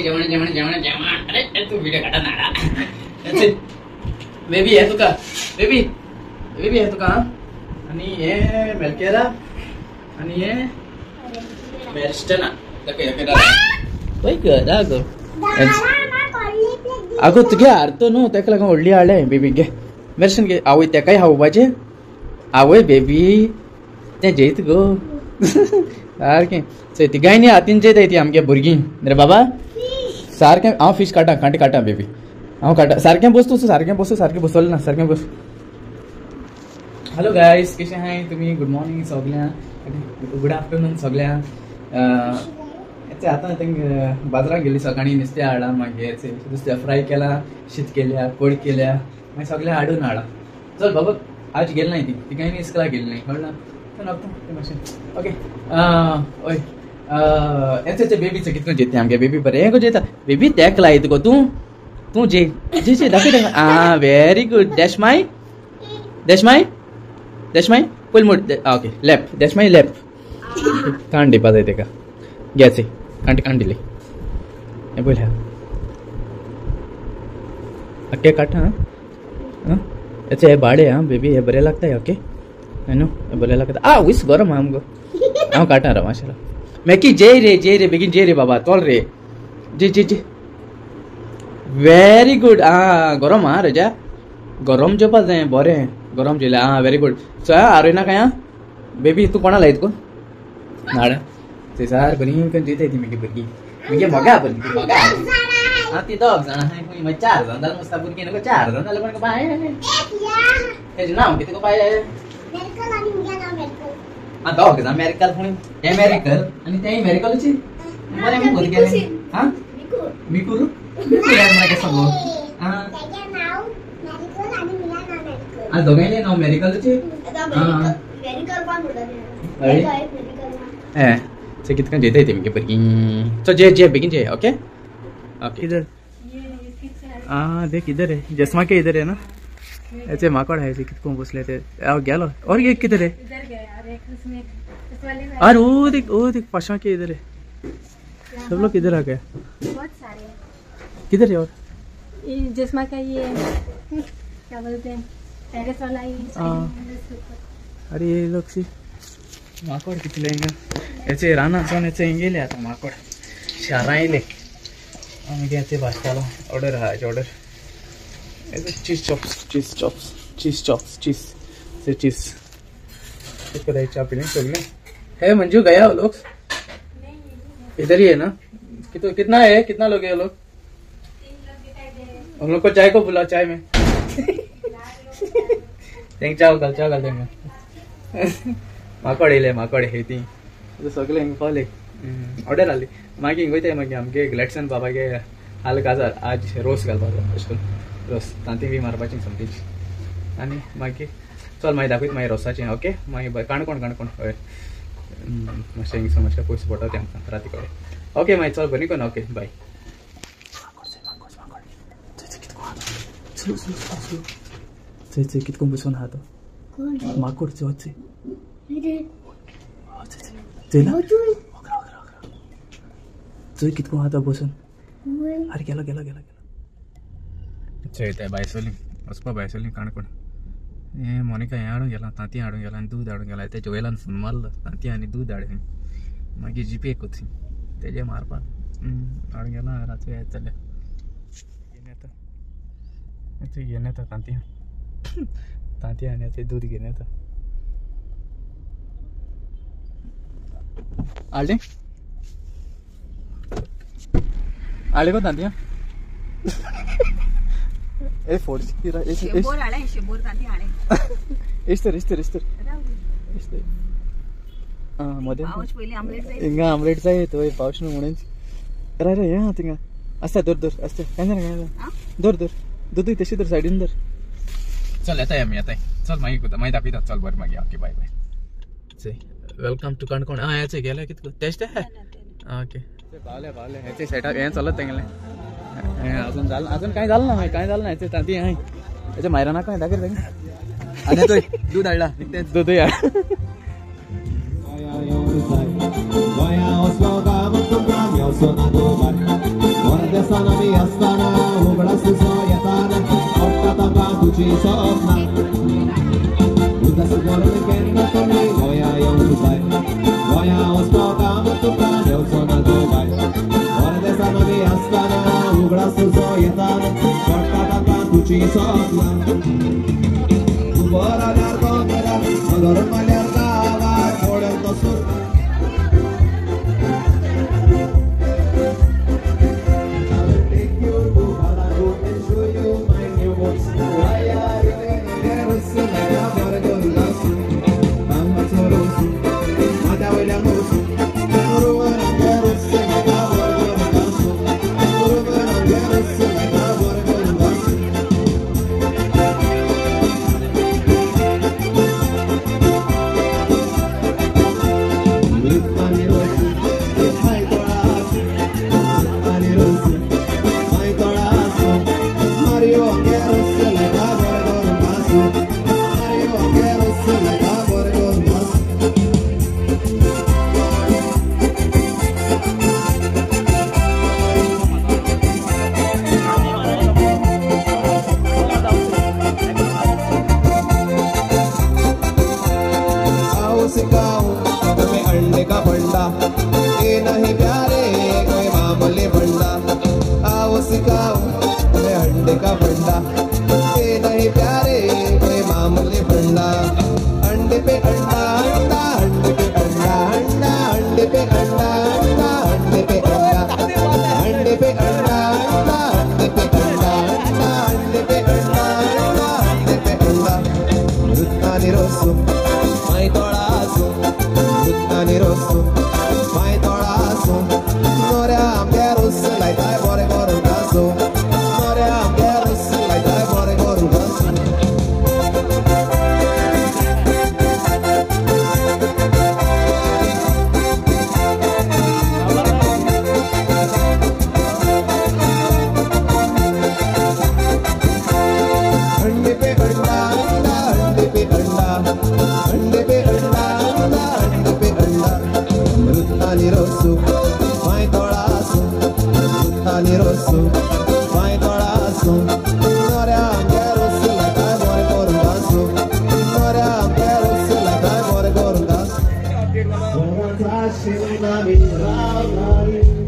जेवण जेवण जेवण जेवण. अरे तू व्हिडिओ काढा ना. बेबी हे तुका, बेबी बेबी हे तुका. आणि हे मेलकेरा आणि हे मेरस्टना. अगो तुगे हारतो न्हू तेका लागून व्हडली हाडले बेबी. घे मेरसन घे. आवय तेकाय खावपाचें. आवय बेबी तें जेयत गो सारकें. चोय तिगाय न्ही हातीन जेयताय ती आमगे भुरगीं रे बाबा. सारकें हांव फीश काडटा, कांटे काडटा बेबी. हांव काडटा. सारकें बस तूं, सारकें बस, सारकें बसवलें ना, सारकें बस. हॅलो गायज, कशें आहाय तुमी? गुड मॉर्निंग सगळ्यांक, गुड आफ्टरनून सगळ्यांक. आतां तेंग बाजाराक गेली सकाळीं, नुस्तें हाडलां, मागीर नुस्तें फ्राय केलां, शीत केल्या, कोड केल्या, मागीर सगळें हाडून हाडलां. चल बाबा आज गेली ना ती, तिकाय न्ही इस्कलाक गेली ना, कळना तें मातशें. ओके हय हें बेबीचें कितको जेता आमगे बेबी बरें हें जेता. बेबी तेक लायत गो तूं, तूं जे जे जे दाखय ताका. आं व्हेरी गुड. डॅशमाय डॅशमाय डॅशमाय पयल मोड. ओके लेफ्ट डॅशमाय लेफ्ट. कान दिवपा जाय तेका. घ्याचे कांटे कान दिले हें पळय. ओके काडटा. आं हेचे हे बाडे. आं बेबी हे बरें लागता. ओके न्हू हे बरें लागता. आ वयस गरम आहा मुगो. हांव काडटा राव मातशें. मॅकी जेय रे, जेय रे, बेगीन जेय रे बाबा, चल रे, जे जे जे. Very good. आं गरम आहा रजा, गरम जेवपा जाय बरें, गरम जेयलें. आं व्हेरी गुड. चोय आरोयना काय. आं बेबी तूं कोणा लायत गो नाड थंय सार बरी करून जेयताय ती मागीर भुरगीं. मागीर मोगा भुरगीं मोगा. आं ती दोग जाणां आहाय खंय, मागीर चार जाण जाल्यार मस्त भुरगीं न्हू. चार जाण जाल्यार कोण बाय तेजें नांव कितें गो बाय? आं दोग जाण मॅरिकल. कोणी हें मॅरिकल आनी तेंय मॅरिकलूच. बरें मगो भुरगें. आं मिकूर कसो गो? आं दोगांयलें नांव मॅरिकलूच. हें कितकन जेताय ती मागीर भुरगीं. चल जे जे बेगीन जे. ओके ओके इधर. हाँ देख इधर है जसमा के इधर है ना. ऐसे माकड़ है कितको बसले थे. गेलो. और ये किधर है? और वो देख, वो देख पाशा के इधर है. सब लोग इधर आ गए. बहुत सारे हैं. किधर है? और जसमा का ये क्या बोलते हैं टेरेस वाला ही. अरे ये लोग सी माकड कितले हिंगा हेचे रानां सावन हेचे हिंग येयले आतां माकड शारां येयले. मागीर हेचे भाजतालो. ऑर्डर आहा हेची order. Cheese chops, cheese chops, cheese chops, cheese से चीज. चा पी सगळे. है मंजू गया वो लोग इधर ही है ना. कितना है, कितना लोग है लोग? हम लोग को चाय को बुला, चाय में चाव घाल, चाव घाल तेंका. माकोड येयले, माकोड हे ती सगळे हिंग पावले. ऑर्डर आली. मागीर हिंग वयताय मागीर आमगे ग्लॅडसन बाबागे हाल काजार आज रोस घालपाचो अशें करून रोस तांती बी मारपाची समतीची. आनी मागीर चल मागीर दाखयत मागीर रोसाचें. ओके मागीर काणकोण, काणकोण हय मातशें हिंग मातशें पयस पडटा तें आमकां राती कडेन. ओके मागीर चल बरी करून. Okay bye. चल चल कितको बसून आहा तो माकोड. चल चल चल कितको आहा तो बसून. अरे गेलो गेलो गेलो गेलो. चोय ते बायसोली वचपा बायसोली काणकोण. हें मोनिका हें हाडूंक गेलां, तांती हाडूंक गेलां आनी दूद हाडूंक गेलां. तेजे वयल्यान फोन मारलो, तांती आनी दूद हाड. मागीर जीपे कोती तेजे मारपाक हाडूंक गेलां. रातचो येत जाल्यार घेवन येता, घेवन येता तांतयां, तांतयां आनी ते दूद घेवन येता. हाडलें हाडलें गो तांतयां. ए फोर हिंगा आमलेट जाय थंय पावस न्हू म्हणून. राय रे हें आहा थिंगा आसता. धर धर आसता. कांय जाणा, कांय जाणा. धर धर दूद तशी धर सायडीन धर. चल येताय आमी, येताय. चल मागीर मागीर दाखयता. चल बरें मागीर. ओके बाय बाय. चल welcome to Canacona. आं हें गेलें कितको तेच तें. ओके पावले पावले. हेचे सायडाक हें चलत तेंगलें. हें अजून जालें, अजून कांय जालें ना, कांय जालें ना. हेचे तांती हांय हेचे मायराना कांय दाखय तेंगे. आनी दूद हाडला, दूदय हाड. गोंया वचलो गांव तुमकां घेवचो ना गोबार. तुजी सपनां उदास करून केन्ना तुमी गोंया येवंक जाय गोंया वचपाक काम तुका देंवचो ना तो बाय परदेसान आमी आसतना उगडास तुजो येता पडटा ताका तुजी सपनां उबो रावल्यार दोंगरार नदर मारल्यार गांवार पडल तो सूर Shiva